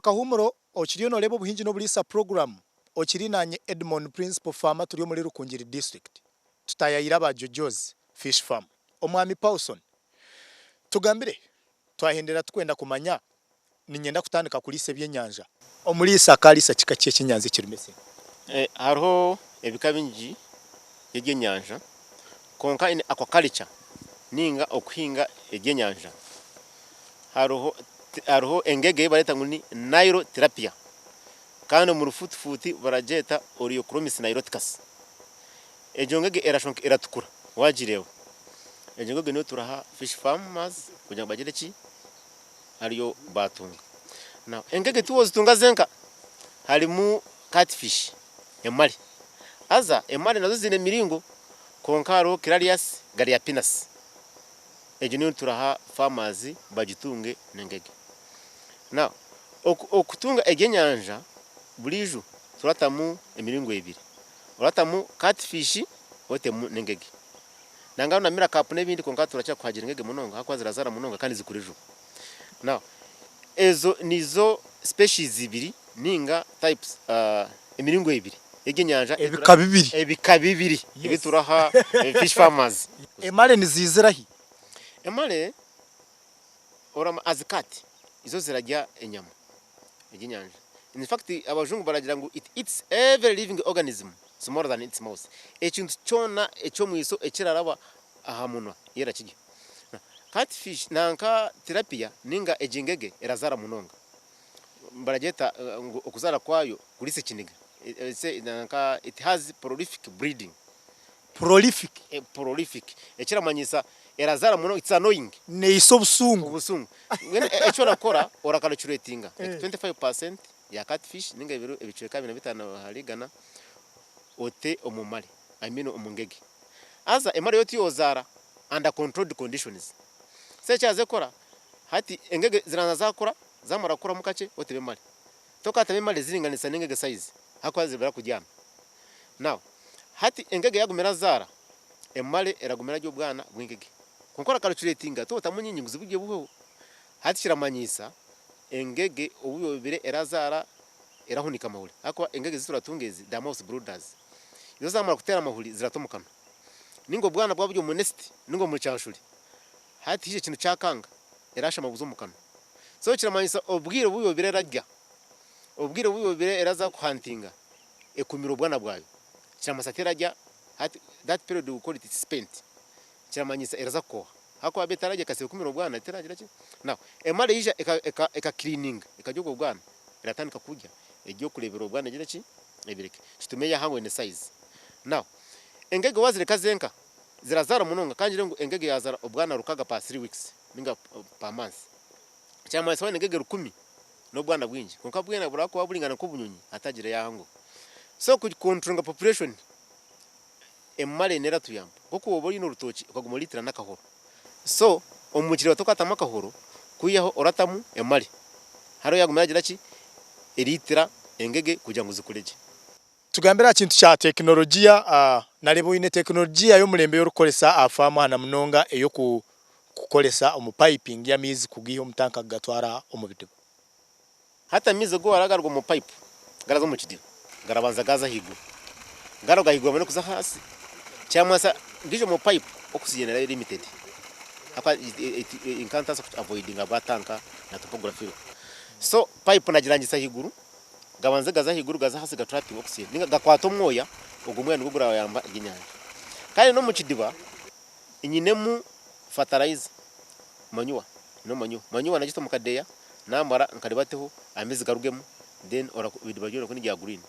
Akahuumuro, Okiriyo nooreeba Obuhingi n'Oburiisa puroguraamu, okiri naanye Edmond Principal Farmer turi omuri Rukungiri District. Tutaayaayire aba Jojo's Fish Farm. Omwami Paulson, tugambire, twahendera tukwenda kumanya, niinyenda kutandika kuriisa ebyenyanja. Omuriisa akaariisa kika ki eky'enyanja ekirimu esente? Hariho ebika bingi by'ebyenyanja kwonka in aquaculture ninga okuhinga ebyenyanja hariho hariho engege ei bareeta ngu ni Nile tilapia kandi omu rufuutifuuti baragyeta Oreochromis niloticus. Egyo ngege erashusha nka eratukura waagireeba. Egyo ngege niyo turaha fish farmers kugira ngu bagire ki? Ariyo baatunga. Now engege tiwe ozitunga zenka, harimu catfish, emari. Haza emari nazo ziine emiringo kwonka hariho Clarias gariepinus. Egyo niyo turaha farmers bagitunge n'engege. Now okutunga ebyenyanja buriijo turatamu emiringo ebiri, oratamu catfish otemu n'engege. Nangwa na mira carp n'ebindi kwonka turakira kuhagira engege munonga ahakuba zirazaara munonga kandi zikura juba. Now ezo nizo species ibiri ninga types emiringo ebiri y'ebyenyanja Ebika bibiri. Ebika bibiri ebi turaha fish farmers. Emare niziizira hi? Emare orama as cat izo zirarya enyama ebyenyanja. In fact abajungu baragira ngu it eats every living organism smaller than its mouth. Ekintu kyona eky'omwiso ekiraraba aha munwa yo erakirya. Cat fish nanka tilapia ninga egi ngege erazaara munonga. Baragyeta ngu okuzaara kwayo kuriisa ekiniga. Nanka it has prolific breeding. Prolific. Prolific ekiramanyisa erazaara munonga it's annoying. Neisa obusungu. Obusungu. Mbwenu eki orakora ora calculatinga like 25% ya cat fish ninga ebiro ebicweka abiri na bitaano ahari igana ote omu mare I mean omu ngege. Haza emare yo tiyozaara under controlled conditions. So eki yaaza ekora hati engege zirabanza zakura zamara kukuramu kakye otebe emare. Tokatema emare ziringanisa n'engege size ahakuba zibura kuryama. Now hati engege yaguma erazaara, emare eraguma erarya obwana bw'engege. Kwonka ora calculatinga totamu nyingi ngu ziburye buhweho. Hati kiramanyiisa engege obu yobire erazaara erahunika amahuri ahakuba engege ezi turatunga ezi they are mouth brooders. Izo zamara kuteera amahuri zirata omu kanwa. Ninga obwana bwaba buri omu nest ninga omu kyanshuri hati haija ekintu kyakanga erashama buza omu kanwa. So kiramanyisa obwire obu yobire erarya, obwire obu yobire eraza ku huntinga ekumire obwana bwayo. Kiramanyisa terarya hati that period we call it spent. Kiramanyisa eraza kukooha ahakuba yaaba etararya ekasiba ekumire obwana teragira ki? Now emara yaija eka eka cleaninga ekarya obwo bwana eratandika kurya eryokureebera obwana egire ki? Ebireke. Kitume yahango in size. Now engege wazireka zenka zirazaara munonga ka ngire ngu engege yazaara obwana rukaga per three weeks ninga per month. Kyamanyisa waine engege rukumi n'obwana bwingi kwonka bwena burakuba buringana nk'obunyonyi hatagira eyahango. So ku controllinga population emare neratuyamba nk'oku woba oyine orutookye okaguma oriitira n'akahoro. So omu kireeba tokatamu akahoro kwihaho oratamu emare hariho yaguma eragira ki eriitira engege kugira ngu zikure gye. Tugambire aha kintu kya tekinologiya. Nareeba oine tekinologiya y'omurembe ei orikukoresa aha faamu aha na munonga ey'okukoresa omu payipingi y'amaizi kugaiha omu tanka kugatwara omu bidiba. Hati amaizi agu waraaba garuga omu payipu garaza omu kidiba garabanza gaaza ahaiguru, gaaruga ahaiguru gabone kuza ahansi. Kyamanyisa gaija omu payipu oxygen eraba eri limited ahakuba nkaba ntabaasa ku avoidinga ahabwa tanka na topography eriho. So payipu nagirangisa ahaiguru. Gabanze gaze ahaiguru gaze ahansi gatrapinge oxygen ninga gakwate omwoya, ogwo mwoya nigwo gurayamba ebyenyanja. Kandi n'omu kidiba nyinemu fertilizer, manure, no manure. Manure nagita omu kadeeya namara nkaribateho amaizi garugemu then ebidiba byona ku nibya green.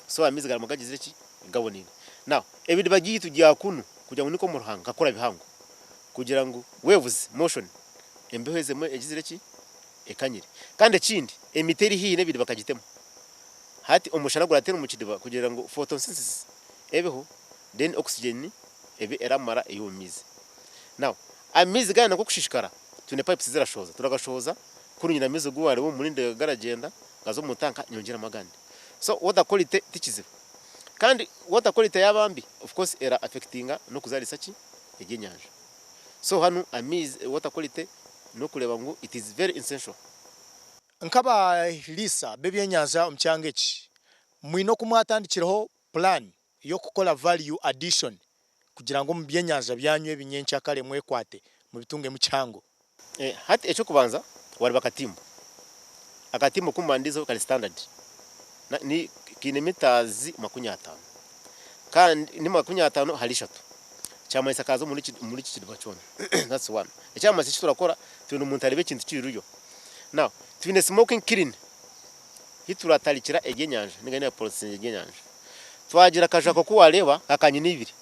So amaizi garaguma gagizire ki? Gaboneire. Now ebidiba byaitu bya kunu kugira ngu ni nk'omu ruhanga nkakora bihango kugira ngu waves, motion, embeho ezemu egizire ki? Ekanyire. Kandi ekindi, emiti eri haihi n'ebidiba bakagitema. Hati omushana gurateera omu kidiba kugira ngu photosynthesis ebeho then oxygen ebe eramara ey'omu maizi. Now, amaizi gaayenda nk'okushishikara, twine pipes zirashohoza. Turagashohoza kunu nyine amaizi agu waareeba omu murindi garagyenda gaza omu tanka nyongyeramu agandi. So water quality ti kizibu. Kandi water quality yaaba mbi, of course era affectinga n'okuzaarisa ki? Ebyenyanja. So hanu amaizi, water quality n'okureeba ngu it is very essential. Nk'abariisa b'ebyenyanja omu kyanga eki, mwine oku mwatandikireho puraani y'okukora value addition kugira ngu omu byenyanja byanyu ebi nyenkyakare mwekwate mubitungemu kihango? Hati eky'okubanza wareeba akatimba, akatimba oku mbandiizeho kari standard ni kaine mitazi 50 kandi ni 50 ahari ishatu kyamanyisa kaaza omuri eki kidiba kyona that's one. Ekyamanyisa eki turakora twine omuntu areebe ekintu kiriyo. Now twine smoking kiln ahi turatarikira ebyenyanja ninga ahi turaprocessingira ebyenyanja. Twagira akaju ako aku wareeba ka kanyina ibiri,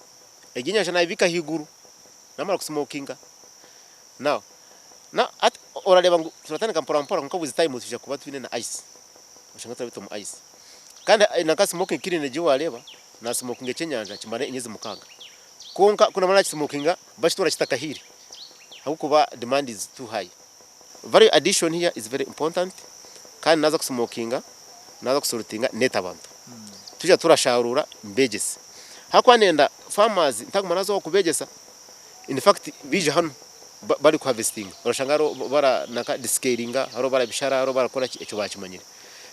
ebyenyanja nabibiika ahaiguru namara kusmokinga. Now now hati orareeba ngu turatandika mpora mpora kwonka with time nitwija kuba twine na ice, oshange turabita omu ice. Kandi nanka smoking kiln egi wareeba, na smokinga ekyenyanja kimara emyezi mukaaga. Kwonka ku namara nakismokinga bakitwara kitakahiire ahabw'okuba demand is too high. Value addition here is very important kandi naaza kusmokinga, naaza kusortinga neeta abantu. Twija turasharuura mbeegyese. Ahakuba nenda farmers ntaguma naaza owa kubeegyesa, in fact baija hanu bari ku harvestinga orashanga hariho bara nanka descalinga, hariho barabishara, hariho barakora ki, ekyo baakimanyire.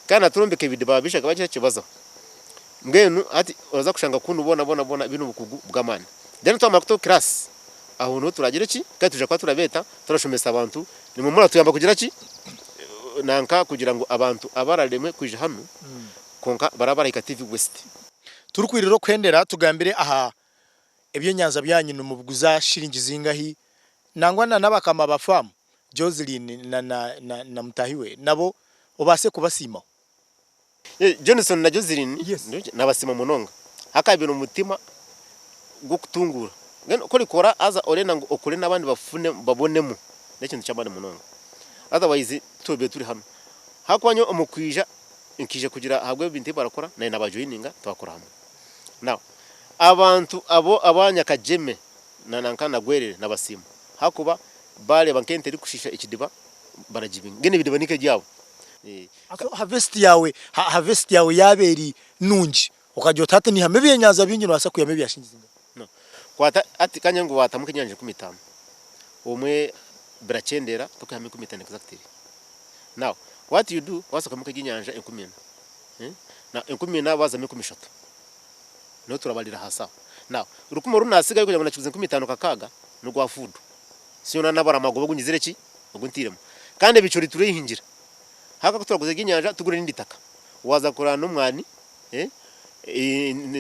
Kandi na turombeka ebidiba baija bagira ki, bazaho. Mbwenu hati oraza kushanga kunu boona boona boona baine obukugu bw'amaani. Then twamara kutaho class, aho niho turagire ki, kandi twija kuba turabeeta turashomesa abantu, nimwe muratuyamba kugira ki, nanka kugira ngu abantu abararemwe kwija hanu kwonka baraba barahika TV West. Turikwirira okuhendera tugambire aha ebyenyanja byanyu nimubiguza shiringi zingahi nangwa na nabakama ba farm Joseline na na mutahi we nabo obaase kubasiimaho. Johnson na Joseline nabasiima munonga hakabire omutima gw'okutunguura. Mbwenu ku orikora haza orenda ngu okore n'abandi bafune babonemu n'ekintu ky'amaani munonga. Otherwise titwebire turi hanu. Ahakuba nyowe omu kwija nkaija kugira ahabw'ebintu ebi barakora naanye nabajoyininga twakora hamwe. Now abantu abo aba Nyakagyeme na nanka na Gwerere nabasiima ahakuba bareeba nk'ente erikushiisha ekidiba baragibinga. Mbwenu ebidiba ni nk'ebyabo. So harvest yaawe harvest yaawe yaaba eri nungi okagira oti hati niihamu ebyenyanja bingi nobaasa kwihamu ebya shilingi zingahi? No. Kwata hati kangire ngu waatamu nk'enyanja 50, obumwe birakyendeera tokwihamu 50 exactly. Now what you do wabaasa kwihamu nk'ebyenyanja 4000, now 4000 waazamu 30,000 niho turabarira ahansi aho. Now rukumi oru naatsigayo kugira ngu nakiguza 5000 kakaaga n'ogwa food. Siyoona nabara amagoba ogu ngizire ki? Ogu ntairemu. Kandi ebicuri turehingira. Haka ku turaguza eby'enyanja tugure erindi itaka. Waaza kurwana n'omwani,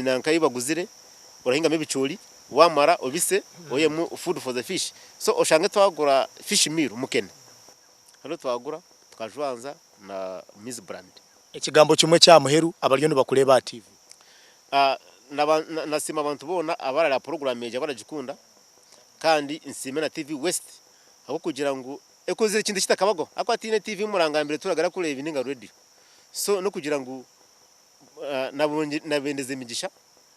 nanka ei baguzire, orahingamu ebicoori, waamara obise oihemu food for the fish. So oshange twagura fish meal mukene. Hariho twagura tukajwanza na maize bran. Ekigambo kimwe ky'aha muheru abariyo nibakureeba aha TV. Nasiima abantu boona abarareba puroguraamu egi abaragikunda kandi nsiime na TV West ahabw'okugira ngu Ekozire ekintu ekitakabaho ahakuba tihaine TV murangambire turagara kureeba ninga radio so nokugira ngu nabendeza emigisha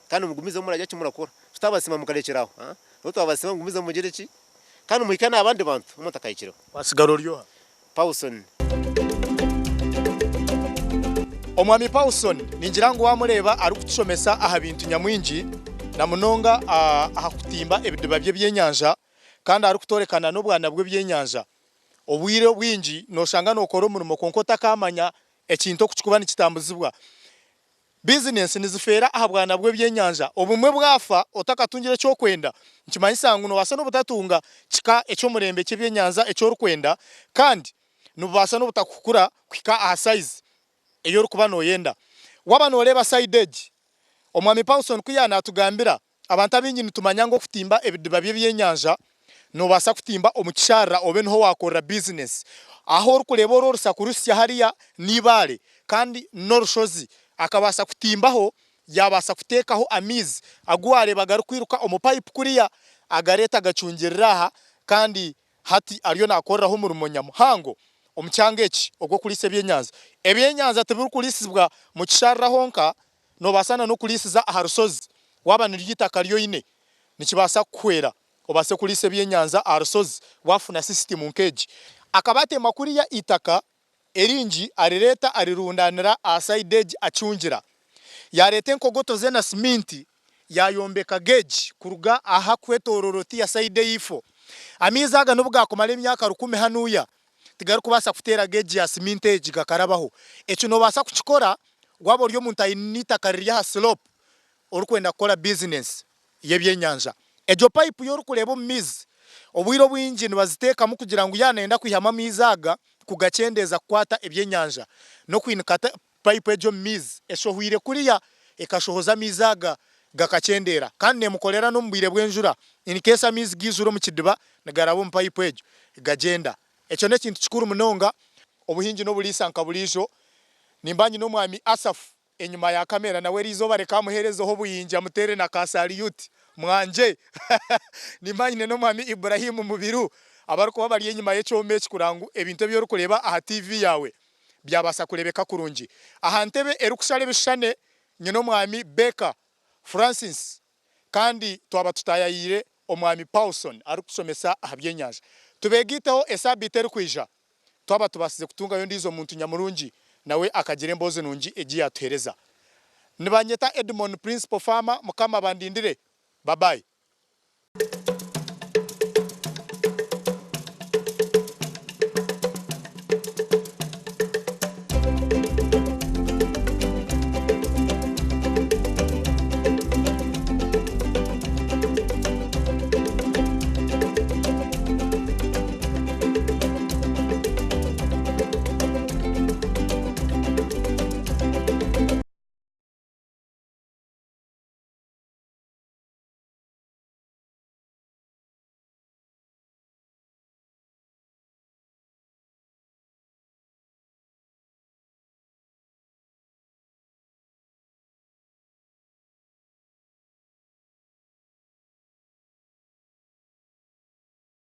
kandi mugumizemu muragye eki murakora tutabasiima mukarekyera aho nabwo twabasiima mugumizemu mugire ki kandi muhike n'abandi bantu abu mutakahikireho. Wasigara ori oha? Pawson. Omwami Pawson ningira ngu wamureeba arikutushomesa aha bintu nyamwingi na munonga aha kutimba ebidiba by'ebyenyanja. kandi arikutworekana n'obwana bw'ebyenyanja. Obwire obwingi nooshanga nookora omurimo kwonka otakaamanya ekintu oku kirikuba nikitambuzibwa. Bizinensi nizifeera aha bwana bw'ebyenyanja. Obumwe bwafa otakatungire eki orikwenda, nikimanyisa ngu noobaasa n'obutatunga kika eky'omurembe ky'ebyenyanja eki orikwenda kandi nibubaasa n'obutakukura kuhika aha sayizi ei orikuba nooyenda. Waaba nooreeba sayidi egi, Omwami Paulson ku yaanaatugambira Abantu abaingi nitumanya ngu okutimba ebidiba by'ebyenyanja noobaasa kutimba omu kisharara obe niho waakorera bizinesi. Ahu orikureeba oru orusaku rusya hariya n'eibaare kandi n'orushozi. Akabaasa kutimbaho yaabaasa kuteekaho amaizi agu waareeba garikwiruka omu payipu kuriya agareeta agacungirira aha kandi hati ariyo naakoreraho omurimo nyamuhango omu kyanga eki ogw'okuriisa ebyenyanja. Ebyenyanja tibirikuriisibwa mu kisharara honka Noobaasa na n'okuriisiza aha rushozi waaba niryo eitaka ri oine. Nikibaasa kukuhwera obaase kuriisa ebyenyanja aha rushozi waafuna sisitimu nk'egi. Akaba ateema kuriya eitaka eringi arireeta arirundaanira aha sayidi egi acungira. Yaareeta enkogoto ze na siminti yaayombeka geegi kuruga aha kwetooroora oti ya sayidi eyaifo. Amaizi aga n'obu gaakumara emyaka rukumi hanuya, Tigarikubaasa kuteera geegi ya siminti egi gakarabaho. Eki noobaasa kukikora waaba ori omuntu aine eitaka riri aha slope orikwenda kukora bizinesi y'ebyenyanja. Egyo payipu y'orikureeba omu maizi, obwire obwingi nibaziteekamu kugira ngu yaaba nayenda kwihamu amaizi aga kugakyendeeza kukwata ebyenyanja n'okwinika payipu egyo omu maizi eshohwire kuriya ekashohoza amaizi aga gakakyendeera kandi neemukorera n'omu bwire bw'enjura in case amaizi gaijura omu kidiba nigaraba omu payipu egyo gagyenda. Ekyo n'ekintu kikuru munonga. Obuhingi n'oburiisa nka buriijo nimba nyine omwami Asaph Enyima ya kamera nawe eriizooba reka amuheerezeho obuyingi amuteere na ka salute mwangye. Nimba nyine n'omwami Ibrahim Mubiru abarikuba bari enyima y'ekyoma eki kureba ngu ebintu ebi orikureeba aha TV yaawe byabaasa kureebeka kurungi. Aha ntebe erikushara ebishushane nyine omwami Baker Francis kandi twaba tutaayayiire omwami Paulson arikutushomesa aha by'enyanja. Tubeegaiteho esaabiiti erikwija. Twaba tubaasize kutungayo ondiijo muntu nyamurungi, nawe akagira emboozi nungi egi yaatuheereza. Nibanyeta Edmon Principal Farmer, Mukama abandindire. Babayi.